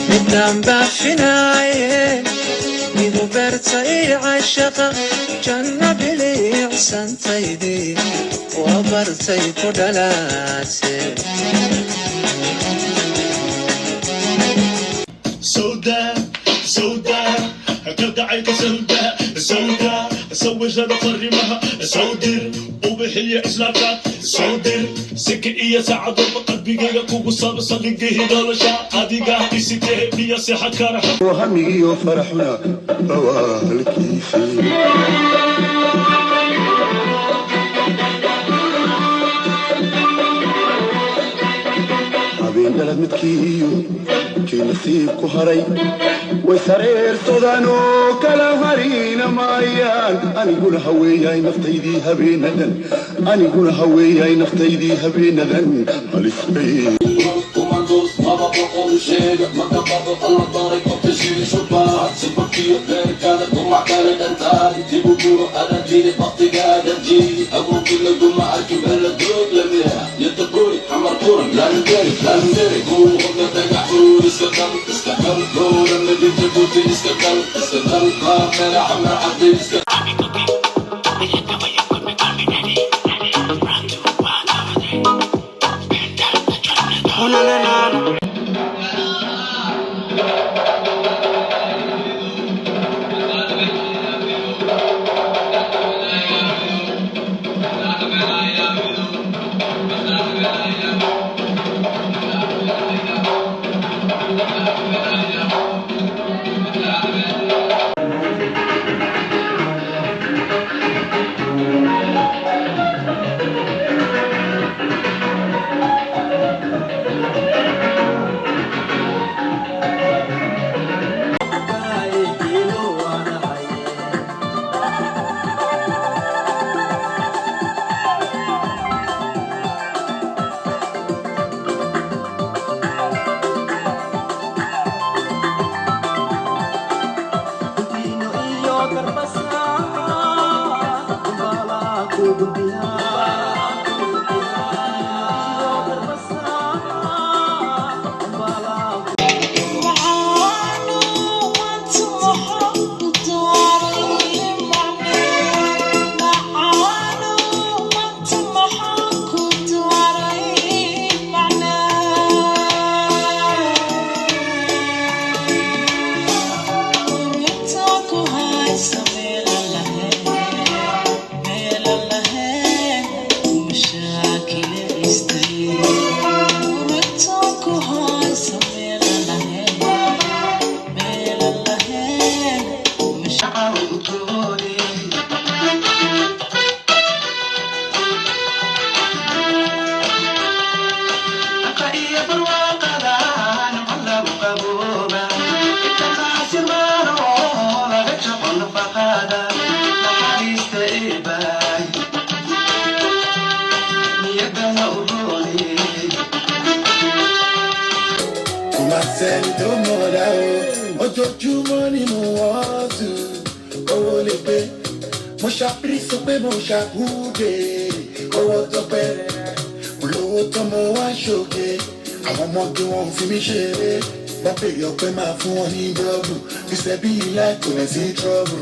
Midaan baafinaaye igu beertay cashaqa, janna biliicsantaydii waa bartay ku dhalaate. سوداء سوداء kalgacaylka sawdaa sawdaa sawirada fariimaha soo dir, ubixiya islaamka soo dir, siki iyo saacadooba qalbigayga kugu saba, saldhigihii nolosha adiga isitee miya seexan kara? Hamigiyo faraxna waa halkiisii. Habeen dhalad midkii iyo kii nasiib ku haray way sareersadaan oo kala harina maayaan. Aniguna haweeyay naftaydii habeenadan, aniguna haweeyay naftaydii habeenadan halisbay. Kumandos 200 sheega makabado alla baray qoftashiisho baad sibakiyo beerkaada dumac kale dhantaadi dibu guro adadidi baktigaada jiidi awogi laguma arkin beladoog lamea yadaburi xamar quran landeri landeri buuqda dhagax buur iska dal iska dal gowra madinta buti iska dal iska dal qaamera xamar cabdi iska. Kò má sẹ́ni tó mọ̀ ọ́dá o, ojoojúmọ́ ni mo wọ́n tù owó lè pé mo ṣàpírísọ pé mo ṣàkúdé owó tó pẹ́ olówó tó mo wá ṣòge. Àwọn ọmọge wọn ò fi mí ṣeré, wọ́n bèrè ọpẹ́ máa fún wọn ní dọ́ọ̀bù ìṣẹ́ bí ilá kò ní sí trọ́bù.